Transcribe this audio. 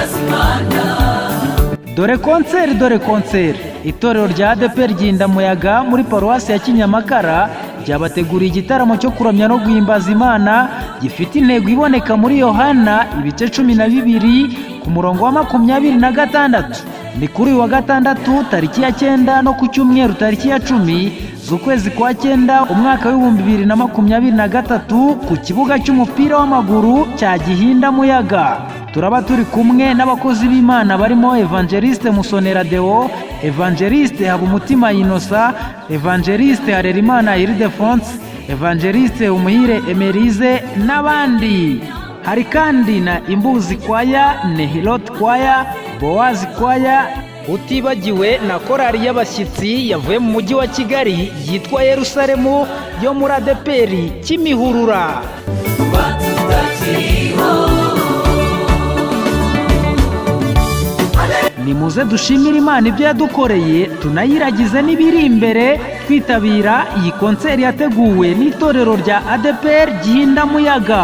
Duhimbaze Imana. Dore konseri, dore konseri! Itorero rya ADEPR Muyaga muri Paruwasi ya Kinyamakara ryabateguriye igitaramo cyo kuramya no guhimbaza Imana gifite intego iboneka muri Yohana ibice 12 ku murongo wa 26. Ni kuri uyu wa gatandatu tariki ya 9 no ku cyumweru tariki ya 10 z'ukwezi kwa 9 umwaka w'2023 ku kibuga cy'umupira w'amaguru cya Gihinda Muyaga. Turaba turi kumwe n'abakozi b'Imana barimo Evangeliste Musonera Deo, Evangeliste Habumutima Inosa, Evangeliste Harerimana Ildefonse, Evangeliste Umuhire Emerise n'abandi. Hari kandi na Imbuzi Kwaya, Nehirot Kwaya, Bowazi Kwaya, utibagiwe na korali y'abashyitsi yavuye mu mujyi wa Kigali yitwa Yerusalemu yo muri ADEPR Kimihurura. Kuba tutakiriho. Nimuze dushimire Imana ibyo yadukoreye, tunayiragize n'ibiri imbere, twitabira iyi konseri yateguwe n'itorero rya ADEPR Gihindamuyaga.